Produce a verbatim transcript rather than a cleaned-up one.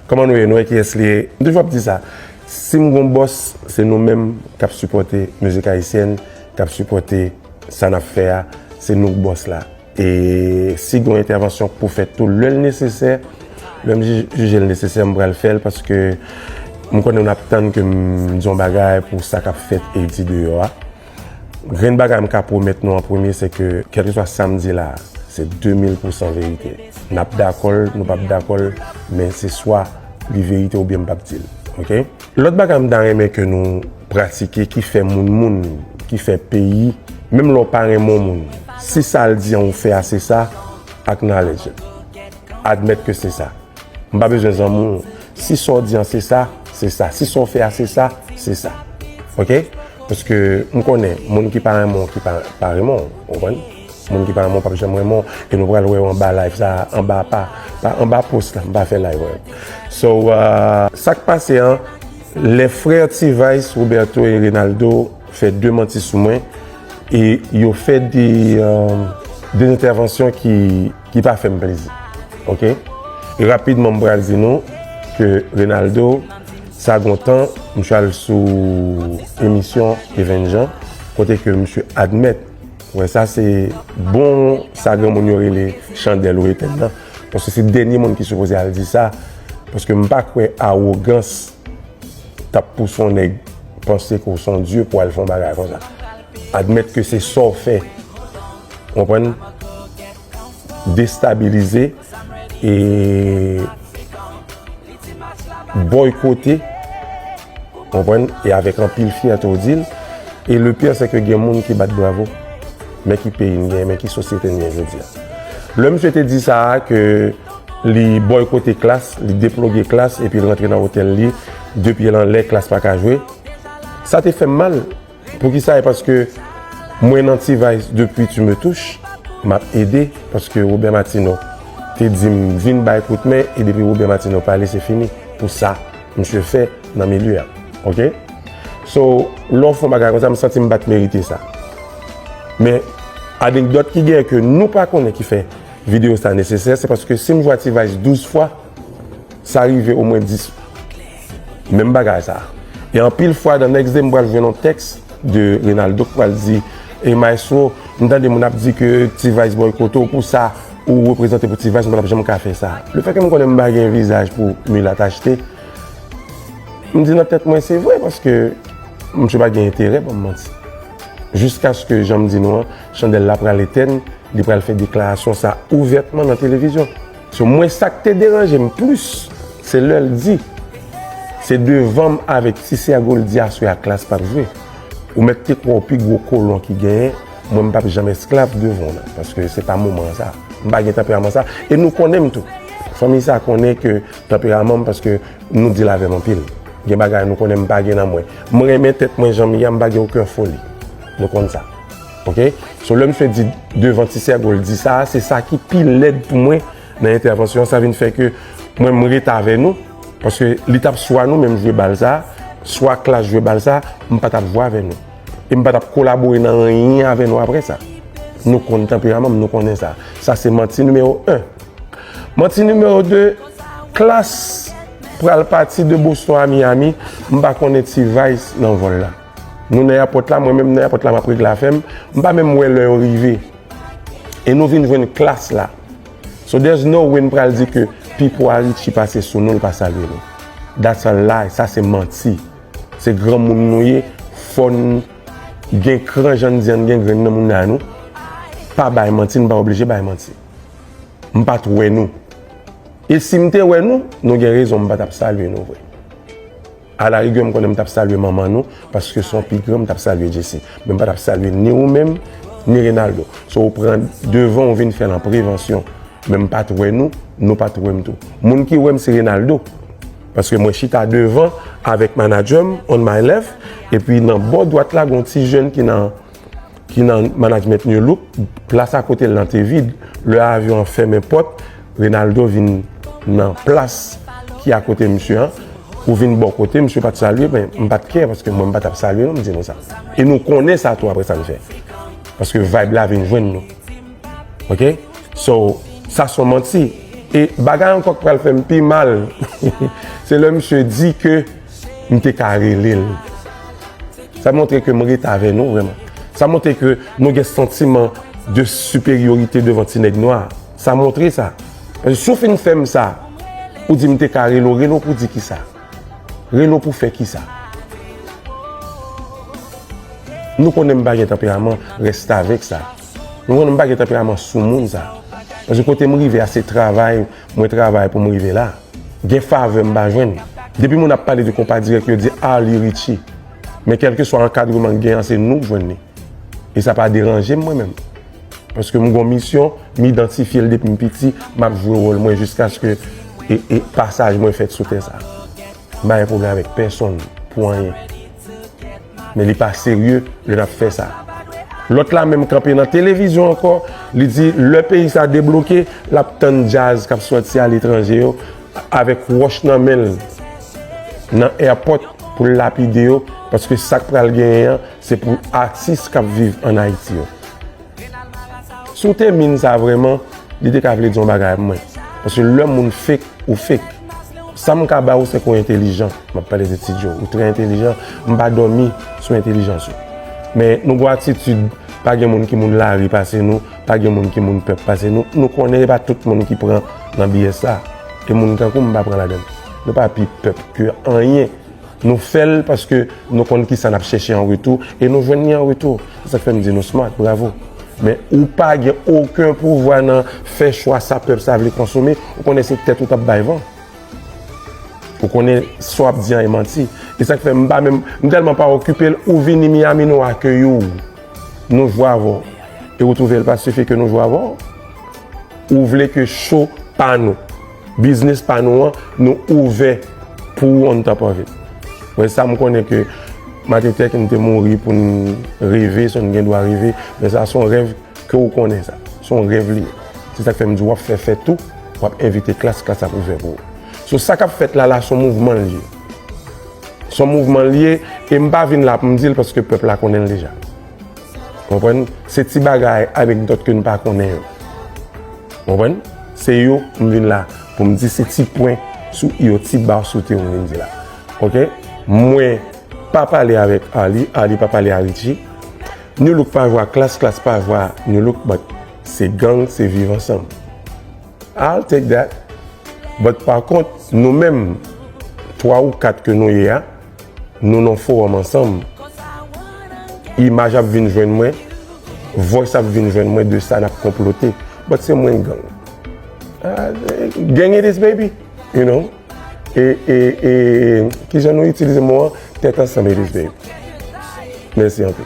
Kòman nou ye? Nou wè kiyès li ye? M toujou ap di sa. Si m gon bòs, se nou menm k ap sipòte mizik ayisyèn, k ap sipòte sa n ap fè a. Se nou k bòs la. E si gon entèvansyon k pou fèt tou, lè l nesesè, lè m jij- jije l nesesè, m pral fè l paske m konnen n ap tann ke m di yon bagay pou sa k ap fèt e di deyò a. Grenn bagay m ka pwomèt nou an premye, se ke kèlkeswa sa m di la, se de mil pousan verite. N ap dakò l, nou p ap dakò l, men se swa li verite oubyen m p ap di l. Oke? Lòt bagay m ta renmen ke nou pratike ki fè moun moun, ki fè peyi, menm lè w pa renmen yon moun, si sa l di an ou fè a se sa, acknowledge it. Admèt ke se sa. M pa bezwen zanmi w. Si sa w di an se sa, se sa. Si sa w fè a se sa, se sa. Oke? Paske m konnen moun ki pa renmen w, ki pa, pa renmen w. Ou konprann? Moun ki pa renmen w p ap janm renmen w. E nou pral wè yo anba live sa, anba pa, pa anba post la, m pa fè live wè. So, uh, sa k pase an, lè frè T-Vice, Roberto e Renaldo fè de manti sou mwen, e yo fè de, uh, de entèvansyon ki, ki pa fè m plezi. Oke? E rapidman, m pral di nou ke Renaldo, sa gon tan, m chal sou emisyon Even Jean, kote ke misye admèt, wè, sa se bon, sa granmoun yo rele chandèl ou etèn nan. Paske se dènye moun ki sipoze al di sa, paske m pa kwè awogans t ap pouse yon nèg panse ke w se yon dye pou al fè yon bagay konsa. Admèt ke se sa w fè. Konprann? Destabilize e bòykote. Konprann? E avèk anpil fyète w di l. E le pire, se ke gen moun ki bat bravo. Men ki peyi n gen, men ki sosyete n gen jodi a. Lè misye te di sa a, ke li bòykote Klass, li deploge Klass, epi l rantre nan otèl li, de pye l anlè, Klass pa ka jwe. Sa te fè m mal. Poukisa? E paske mwen nan T-Vice depi Tu me touches, m ap ede, paske Robert Martineau te di m vin bay kout men, e depi Robert Martineau pale, se fini. Pou sa misye fè nan milye a. Oke? So, lè w fè yon bagay konsa, m santi m pa t merite sa. Men, anekdòt ki genyen ke nou pa konnen ki fè videyo sa nesesè, se paske si m jwe a T-Vice douz fwa, sa rive omwen dis. Menm bagay sa. E anpil fwa, dan next day, m pral jwenn yon tèks de Renaldo k pral di, e Maestro, m tande moun ap di ke T-Vice bòykote w pou sa, ou reprezante pou T-Vice, m pa t ap janm ka fè sa. Lefètke m konnen m pa gen vizaj pou milat achte, m di nan tèt mwen, se vre, paske misye pa gen enterè ban m manti. Jiskaske, jan m di nou an, chandèl la pral etèn, li pral fè deklarasyon sa ouvètman nan televizyon. So, mwen, sa k te deranje m plis, se lè l di, se devan m avèk Ti Sègo l di aswè a Klass p ap jwe. Ou mèt te kwè w pi gwo kolon ki genyen, mwen, m p ap janm esklav devan w nan, paske se pa moman sa. M pa gen tanperaman sa. E nou konnen m tou. Fanmi sa konnen ke tanperaman m, paske nou deal avè m anpil. Gen bagay nou konnen m pa gen nan mwen. M renmen tèt mwen jan m ye a, m pa gen okenn foli. Nou konn sa. Oke? So, lè misye di devan Ti Sègo l di sa, se sa ki pi lèd pou mwen nan entèvansyon an. Sa vin fè ke mwen, m ret avè nou, paske li t ap swa nou menm jwe bal sa, swa Klass jwe bal sa, m pa t ap jwe avè nou. E m pa t ap kolabore nan anyen avè nou apre sa. Nou konn tanperaman m, nou konnen sa. Sa se manti nimewo en. Manti nimewo de, Klass pral pati de Boston a Miami, m pa konnen T-Vice nan vòl la. Nou nan èpòt la, mwen menm nan èpòt la, m ap regle afè m, m pa menm wè lè yo rive. E nou vin jwenn Klass la. So there's no way n pral di ke Pipo a Richie pase sou nou, l pa salye nou. That's a lie, sa se manti. Se granmoun nou ye, fò n gen kran jan n di an gen grenn nan moun nan nou. Pa bay manti, n pa oblije bay manti. M pa t wè nou. E si m te wè nou, nou gen rezon, m pa t ap salye nou vre. Alarigè, m konnen m t ap salye manman nou, paske se yon pi gran, m t ap salye Jesse. Men m pa t ap salye ni ou menm, ni Renaldo. So, ou pran devan, ou vin fè l an prevansyon. Men m pa t wè nou, nou pa t wè m tou. Moun ki wè m, se Renaldo. Paske mwen chita devan avèk manadjè m, on my left, epi nan bò dwat la, gen yon ti jèn ki nan ki nan management New Look, plas akote l lan te vid. Lè avyon an fèmen pòt, Renaldo vin nan plas ki akote misye an. Ou vin bò kote, misye pa t salye, men m pa t kè, paske mwen m pa t ap salye non, m di nou sa. E nou konnen sa tou apre sa n fè. Paske vibe la vin jwenn nou. Oke? So, sa se yon manti. E bagay ankò k pral fè m pi mal, se lè misye di ke m te ka rele l. Sa montre ke m rete avè nou vrèman. Sa montre ke nou gen santiman de siperyorite devan ti nèg nwa. Sa montre sa. Paske si w fin fè m sa, ou di m te ka rele w, rele w pou di kisa? Rele w pou fè kisa? Nou konnen m pa gen tanperaman restavèk sa. Nou konnen m pa gen tanperaman soumoun sa. Paske kote m rive a, se travay, mwen travay pou m rive la. Gen favè m pa jwenn. Depi moun ap pale de Konpa Dirèk, yo di Arly Richie. Men kèlkeswa ankadreman k gen an, se nou k jwenn li. E sa pa deranje m mwen menm. Paske m gon misyon, m idantifye l depi m piti, m ap jwe wòl mwen jiskaske e, e pasaj mwen fèt sou tè sa. M pa gen pwoblèm avèk pèsonn pou anyen. Men li pa serye lè n ap fè sa. Lòt la menm kanpe nan televizyon ankò, li di lè peyi sa debloke, l ap tann djaz k ap sòti aletranje yo avèk wòch nan men l nan airport pou l lapide yo, paske sa k pral genyen an, se pou atis k ap viv ann Ayiti yo. Si w te min sa vrèman, li te ka vle di yon bagay pou mwen. Paske lè moun fake, ou fake. Sa m ka ba ou, se ke w entelijan. M ap pale de Ti Djo. Ou trè entelijan. M pa dòmi sou entelijans ou. Men nou gon atitid, pa gen moun ki moun lari pase nou, pa gen moun ki moun pèp pase nou. Nou konnen e pa tout moun ki pran nan B S sa. E moun tankou m pa pran ladan l. Nou pa pi pèp ke anyen. Nou fè l paske nou konn kisa n ap chèche an retou e nou jwenn li an retou. Se sa k fè m di nou smart, bravo. Men ou pa gen okenn pouvwa nan fè chwa sa pèp sa vle konsome, ou konnen se tèt ou t ap bay van. Ou konnen sa w ap di an e manti. E sa k fè m pa menm, m tèlman pa okipe l, ou vini Miami, nou akeyi w. Nou jwe avè w. E ou twouve l pa sifi ke nou jwe avè w? Ou vle ke show pa nou, biznis pa nou an, nou ouvè pou ou on top of it. Mwen sa m konnen ke Martin Luther King te mouri pou n reve, so n gen dwa reve, men sa se yon rèv ke ou konnen sa. Se yon rèv li ye. Se sa k fè m di w ap fè fèt ou, w ap envite klas, klas ap ouvè pou ou. So sa k ap fèt la la, se yon mouvman l ye. Se yon mouvman l ye, e m pa vin la pou m di l paske pèp la konnen l deja. Konprann? Se ti bagay anekdòt ke n pa konnen yo. Konprann? Se yo m vin la pou m di, se ti pwen sou i yo, ti ba sou te yo m vin di la. Oke? Mwen pa pale avèk Arly, Arly pa pale a Richie. Nu Look pa jwe a Klass, Klass pa jwe a Nu Look, but se gang, se viv ansanm. I'll take that. But pa kont, nou menm, twa ou kat ke nou ye a, nou nan fowòm ansanm. Imaj ap vin jwenn mwen, voice ap vin jwenn mwen de sa n ap konplote. But se mwen gang. Ah, gang it is, baby. You know? E, e, e, kijan nou itilize mo an? Tèt ansanm it is, baby. Mèsi anpil.